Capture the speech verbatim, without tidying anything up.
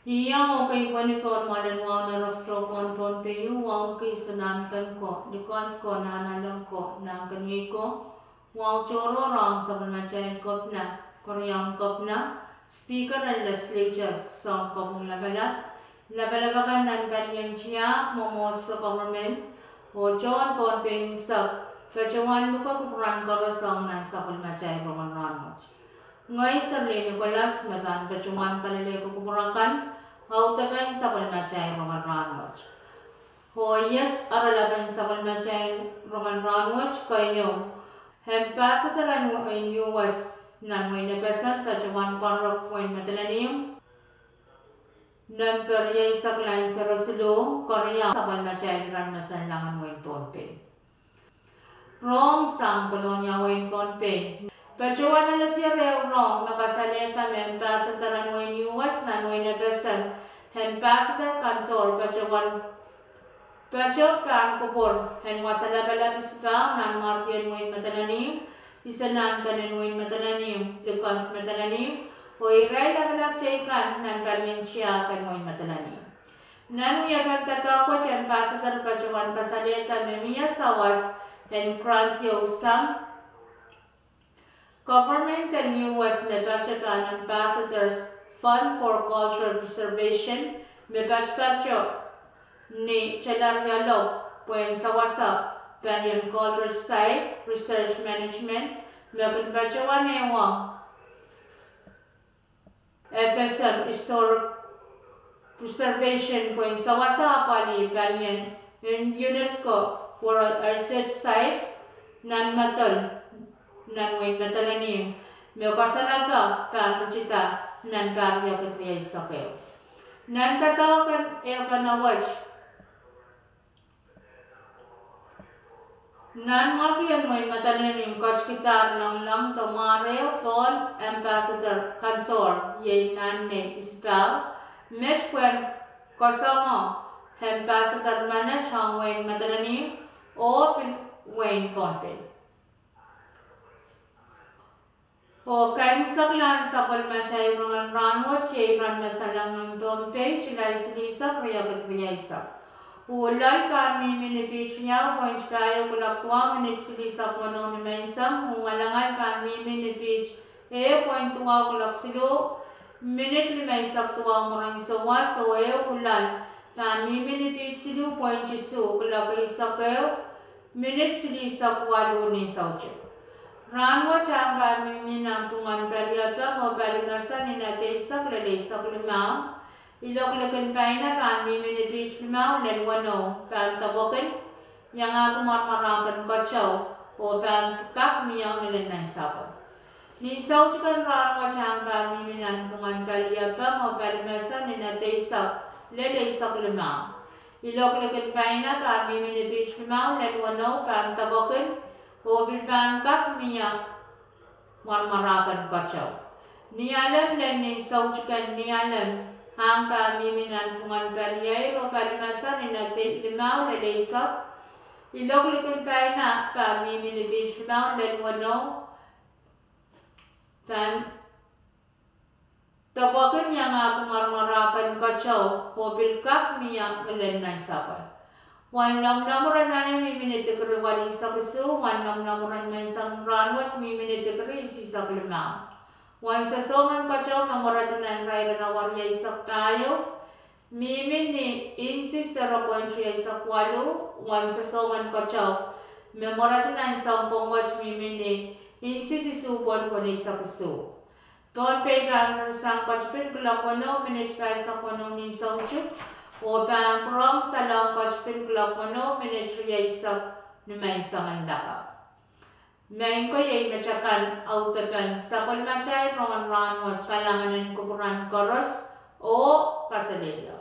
Ih, okei, pwehn pwurehng mwahlen wahu nan Rexall Pohnpei, wahu kis nan ken ko, likend ko, nan aleng ko, nan keniei ko, wahu tohrohr ong sapwellimatail Kepina, Koariong Kepina, Speaker en Legislature, Sounkopwung Lapalap, lapalap akan nan palien tiahk, mwomwohdiso, government, oh tohn Pohnpei unsek, patohwan luke kupwuramwail koaros ong nan sapwellimatail rongen rahnwet. Ngehi Serlin Nicholas me pahn patohwan kalelehki kupwur akan, audepen sapwellimatail rongen rahnwet. Oh iet aralap en sapwellimatail rongen rahnwet, keieu, Ambassador en wein U S nan wein FSM patohwan pwarek wein Madolenihmw, nempe rieisek lain sero siluh, Koariong, sapwellimatail iren mesen langen wein Pohnpei. Rong sang Kolonia wein Pohnpei. Patohwan alehdi ehu rong me kasalehda me Ambassador en wein U S nan wein FSM, Ambassador Cantor, patohwan, patohwan pahn kupwur en wasa lapalap isipahu nan mwarkien wein Madolenihmw, iso nan kenen wein Madolenihmw, likend Madolenihmw, oh irail lapalap teikan nan palien tiahk en wein Madolenihmw. Nan wiepen doadoahk wet, Ambassador patohwan kasalehda me mie sawas en grant ieu sang government en U S me patohwan Ambassadors Fund for Cultural Preservation, me patopato ni Telaria Lop pwehn sawasa palien cultural site, research management, me kin patohwan ehu ong FSM Historic Preservation pwehn sawasa apwalih palien en UNESCO World Heritage Site nan Madol, nan wein Madolenihmw, me koasoanehda pahn ritida nan pahr riekid rieisek ehu. Nan doadoahk en ehupene wet, nan mwarkien wein Madolenihmw ketikidahr lengileng de mwahr ehu pohn Ambassador Cantor, iei nan nei isipahu, met pwehn koasoange Ambassador menet ong wein Madolenihmw oh pil wein Pohnpei. Oh kaimwiseklahn sapwellimatail rongen rahnwet, iei iren mesen langen Pohnpei, Sulai silihsek, riekid rieisek. Uh loal pahn mihmi ni piht riau point pahieu kulok duwau minit silihsek weneu nimenseng, uh ngalangal pahn mihmi ni piht ehu point duwau kulok siluh minit limeisek duwau mwurin souwas, oh ehu loal pahn mihmi ni piht siluh point isuh kulok eisek ehu minit silihsek waluh ni soutik. Rahnwet ahng pahn mihmi nanpwungen pali epeng oh pali mesen ni nat eisek lel eisek limau. Ilok likin paina pahn mihmi ni piht limau lel weneu, pahn depwekin iangahki mwaramwarapen keteu oh pahn kak mie ngilen nansapwe. Ni soutiken rahnwet ahng pahn mihmi nanpwungen pali epeng oh pali mesen ni nat eisek lel eisek limau. Ilok likin paina pahn mihmi ni piht limau lel weneu, pahn depwekin oh pil pahn kak mie mwaramwarapen keteu. Nialem lel ni soutiken nialem ahng pahn mihmi nanpwungen pali eir oh pali mesen ni nat limau lel eisek. Ilok likin paina pahn mihmi ni piht limau lel weneu, pahn depwekin iangahki mwaramwarapen keteu oh pil kak mie ngilen nansapwe. Wen lomwlomwur en aio mihmi ni dikri welisek isuh, wen lomwlomwur en menseng rahnwet mihmi ni dikri isisek limau. Wen sosohng en keteu me mweredi nan irair en awa rieisek pahieu mihmi ni insi zero point rieisek waluh, wen sosohng en keteu me mweredi nan sounpwong wet mihmi ni insi isuh point weneisek isuh. Pohnpei pahn ririsang ketipin kulok weneu minit pahisek weneu ni soutik, oh pahn pwurehng salong ketipin kulok weneu minit rieisek nimenseng en lakapw. Maing ko, iei metakan audepen sapwellimatail rongen rahnwet, kalahngan en kupwuramwail koaros oh kaselehlie.